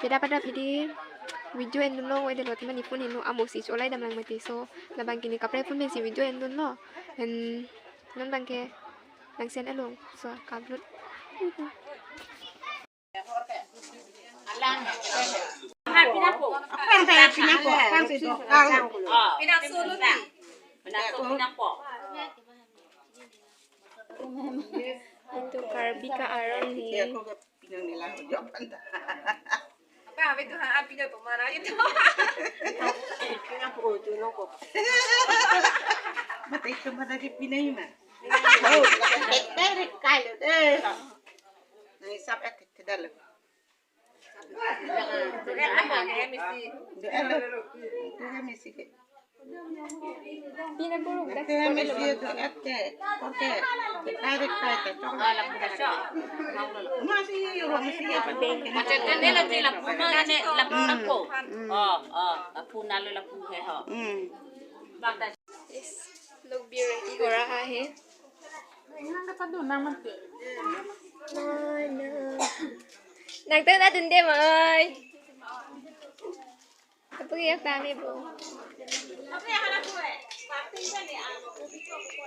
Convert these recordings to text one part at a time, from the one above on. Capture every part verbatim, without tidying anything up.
Peda pada pidi video endunlo, oi delo teman, iphone heno amo si cholai damlang mati. So labang ke ne kaprek phone pensi video endunlo. And non abang ke langsen along. So kablut. Apang tayo pinapo, apang tayo do, apang. Pinang solo na. Pinang solo na po. Itu Karbi ka aron he. Pinang nila, jok anta. Apa, apa itu, ha, pinang pemana itu? Pinang po, itu nongko. Mata itu, mata di pinang ma. Oh, dari kalu deh. Nang isap ek kedal. Dua elo. Dua elo. Itu kan misi ke. Pinang buruk dah. Itu kan misi itu et ke. Oke. Tarik, tarik, tarik. Masih, masih ya. Macam tu dia lah, dia lah, puna ni, lah, puna ko. Hmm. Oh, oh, lah, puna lo, lah, puna he, ho. Hmm. Bang ta Yes, लोग भी रेडी हो रहा है। Nang tena dun de mai. Apa yang kami bu?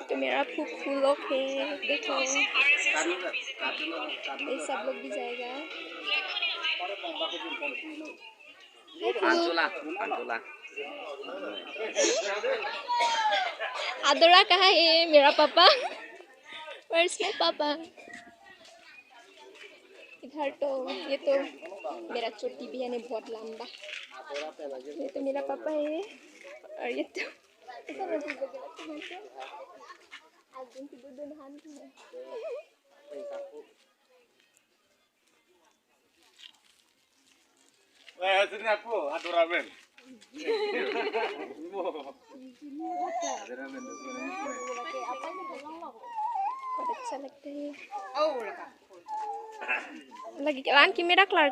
तो मेरा फूफू लोग है, देखो। ये सब लोग भी जाएगा। Anjola, Anjola. अधूरा कहाँ है मेरा पापा? Where's my papa? इधर तो, ये तो मेरा चोटी भी है नहीं, बहुत लंबा। ये तो मेरा पापा है, और ये तो ऐसा मुझे लग रहा है, आज दिन की दो दिन हाथ में। Eh, sini aku, adoramen. Adoramen. बहुत अच्छा लगता है। Lagi ke lang kimi dak lar